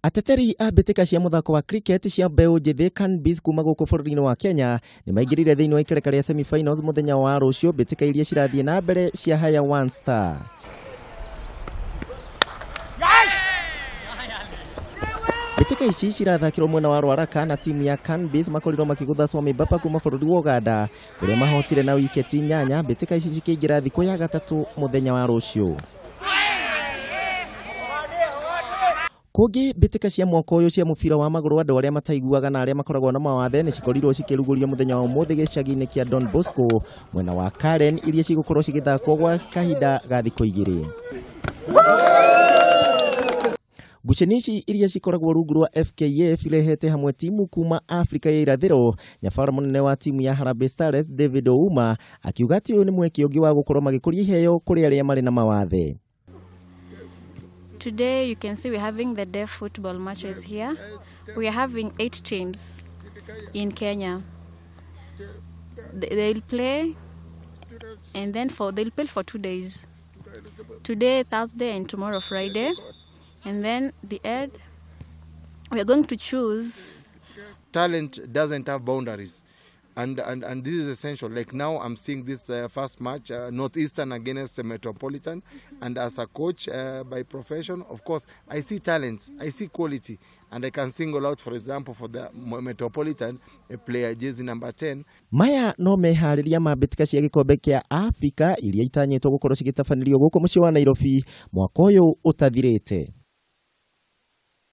Ateteri a mbĩtĩka cia mũthako wa cricket cia mbeũ njĩthĩ Canbis kuma gũkũ bũrũri-inĩ wa Kenya nĩ maingĩrire thĩinĩ wa ikereka rĩa semi-finals mũthenya wa rũciũ mbĩtĩka iria cirathiĩ na mbere cia Higher One Star. Mbĩtĩka ici cirathakĩrwo mwena wa Rwaraka na timu ya Canbis makorirwo makĩgũtha Swami Bapa kuma bũrũri wa Uganda kũrĩa mahotire na wiketi inyanya mbĩtĩka ici cikĩingĩra thikũ ya gatatũ mũthenya wa rũciũ. Kũngĩ mbĩtĩka cia mwaka ũyũ cia mũbira wa magũrũ andũ arĩa mataiguaga na arĩa makoragwo na mawathe nĩ cikorirwo cikĩrugũrio mũthenya wa ũmũthĩ gĩcagi-inĩ kĩa Don Bosco mwena wa Karen iria cigũkorwo cigĩthakwo gwa kahinda ga thikũ igĩrĩ. Ngucanio ici iria cikoragwo rungu rwa FKF irehete hamwe timu kuma Afrika ya irathĩro. Nyabara mũnene wa timu ya Harambee Starlets David Ouma akiuga atĩ ũyũ nĩ mweke ũngĩ wa gũkorwo magĩkũria iheo kũrĩ arĩa marĩ na mawathe. Today you can see we're having the deaf football matches here. We are having 8 teams in Kenya. They'll play and then for they'll play for 2 days. Today Thursday and tomorrow Friday. And then the end we are going to choose. Talent doesn't have boundaries. And this is essential. Like now I'm seeing this first match, Northeastern against the Metropolitan. And as a coach by profession, of course, I see talents, I see quality. And I can single out, for example, for the Metropolitan, a player jersey number 10. Maya no meharĩria ma mbĩtĩka cia gĩkombe kĩa Afrika iria itanyĩtwo gũkorwo cigĩtabanĩrio gũkũ mũciĩ wa Nairobi mwaka ũyũ ũtathirĩte.